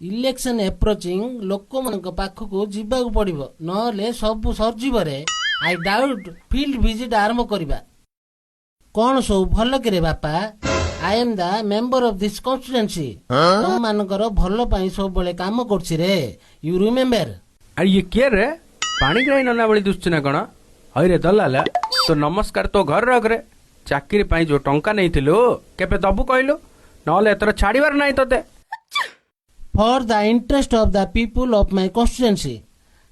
Election approaching, ଲୋକମାନଙ୍କ ପାଖକୁ ଯିବାକୁ ପଡ଼ିବ, ନହେଲେ ସବୁ ସରିଯିବରେ। I doubt field visit ଆରମ୍ଭ କରିବା। କଣ ସବୁ ଭଲ କିରେ ବାପା? I am the member of this constituency. ତମମାନଙ୍କର ଭଲ ପାଇଁ ସବୁବେଳେ କାମ କରୁଛି ରେ। You remember. ଆରେ, ଇଏ କିଏ ରେ? ପାଣିଗ୍ରାହୀ ନନା ଭଳି ଦୁଶୁଛି ନା କଣ? ହଇରେ ଦଲାଲ, ତୋ ନମସ୍କାର ତୋ ଘରେ ରଖରେ। ଚାକିରି ପାଇଁ ଯୋଉ ଟଙ୍କା ନେଇଥିଲୁ, କେବେ ଦବୁ କହିଲୁ? ନହେଲେ ଏଥର ଛାଡିବାର ନାହିଁ ତୋତେ। For the interest of the people of my constituency,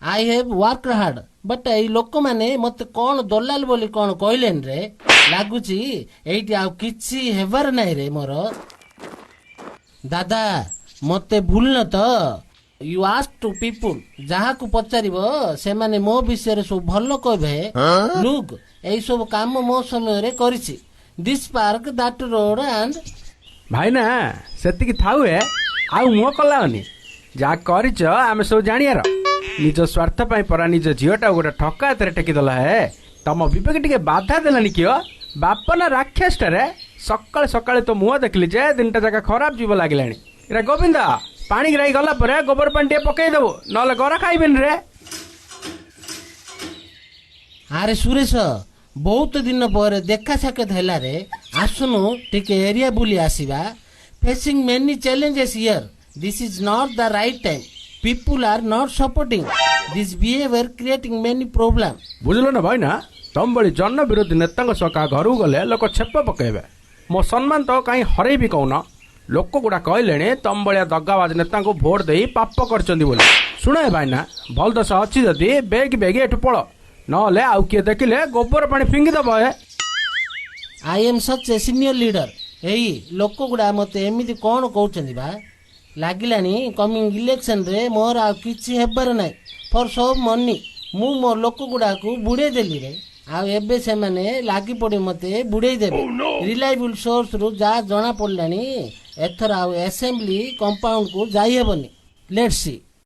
I have worked hard, but ଏଇ ଲୋକମାନେ ମତେ କଣ ଦଲାଲ ବୋଲି କଣ କହିଲେନି ରେ। ଲାଗୁଛି ଏଇଠି ଆଉ କିଛି ହେବାର ନାହିଁ ରେ ମୋର। ଦାଦା, ମତେ ଭୁଲନ ତ? You ask to people. ଯାହାକୁ ପଚାରିବ, ସେମାନେ ମୋ ବିଷୟରେ ସବୁ ଭଲ କହିବେ। ଲୁକ୍, ଏଇ ସବୁ କାମ ମୋ ସମୟରେ କରିଛି, this park, that road and ଭାଇନା, ସେତିକି ଥାଉ ହେ, ଆଉ ମୁହଁ କଲାଅନି। ଯାହା କରିଛ ଆମେ ସବୁ ଜାଣିବାର। ନିଜ ସ୍ୱାର୍ଥ ପାଇଁ ପରା ନିଜ ଝିଅଟାକୁ ଗୋଟେ ଠକା ହାତରେ ଟେକିଦେଲା ହେ। ତମ ବିବେକ ଟିକେ ବାଧା ଦେଲାନି କିଅ? ବାପ ନା ରାକ୍ଷସଟାରେ। ସକାଳେ ସକାଳେ ତୋ ମୁହଁ ଦେଖିଲି ଯେ ଦିନଟା ଯାକ ଖରାପ ଯିବ ଲାଗିଲାଣି। ରେ ଗୋବିନ୍ଦ, ପାଣିଗ୍ରାହୀ ଗଲା ପରେ ଗୋବର ପାଣି ଟିକେ ପକେଇଦବୁ, ନହେଲେ ଗରା ଖାଇବେନି ରେ। ଆରେ ସୁରେଶ, ବହୁତ ଦିନ ପରେ ଦେଖା ସାକ୍ଷାତ ହେଲା ରେ। ଆସୁନୁ, ଟିକେ ଏରିଆ ବୁଲି ଆସିବା। Facing many challenges here, this is not the right time. People are not supporting this behaviour, creating many problem. ବୁଝିଲ ନା ଭାଇନା, ତମ ଭଳି ଜନ ବିରୋଧୀ ନେତାଙ୍କ ସହ କାହା ଘରକୁ ଗଲେ ଲୋକ ଛେପ ପକେଇବେ। ମୋ ସମ୍ମାନ ତ କାହିଁ ହରେଇବି କହୁନ? ଲୋକ ଗୁଡ଼ା କହିଲେଣି ତମ ଭଳିଆ ଦଗାବାଜ ନେତାଙ୍କୁ ଭୋଟ ଦେଇ ପାପ କରିଛନ୍ତି ବୋଲି। ଶୁଣ ହେ ଭାଇନା, ଭଲ ଦଶା ଅଛି ଯଦି ବେଗି ବେଗି ଏଠୁ ପଳ, ନହେଲେ ଆଉ କିଏ ଦେଖିଲେ ଗୋବର ପାଣି ଫିଙ୍ଗିଦବ ହେ। I am such a senior leader. ଏଇ ଲୋକ ଗୁଡ଼ା ମତେ ଏମିତି କଣ କହୁଛନ୍ତି ବା? ଲାଗିଲାଣି କମିଂ ଇଲେକ୍ସନରେ ମୋର ଆଉ କିଛି ହେବାର ନାହିଁ। ଫର୍ ସବୁ ମନି ମୁଁ ମୋ ଲୋକ ଗୁଡ଼ାକୁ ବୁଡ଼େଇ ଦେଲି ରେ। ଆଉ ଏବେ ସେମାନେ ଲାଗି ପଡ଼ି ମତେ ବୁଡ଼େଇ ଦେବେ। ରିଲାଏବୁଲ ସୋର୍ସରୁ ଯାହା ଜଣା ପଡ଼ିଲାଣି, ଏଥର ଆଉ ଆସେମ୍ବଲି କମ୍ପାଉଣ୍ଡକୁ ଯାଇହେବନି। Let see.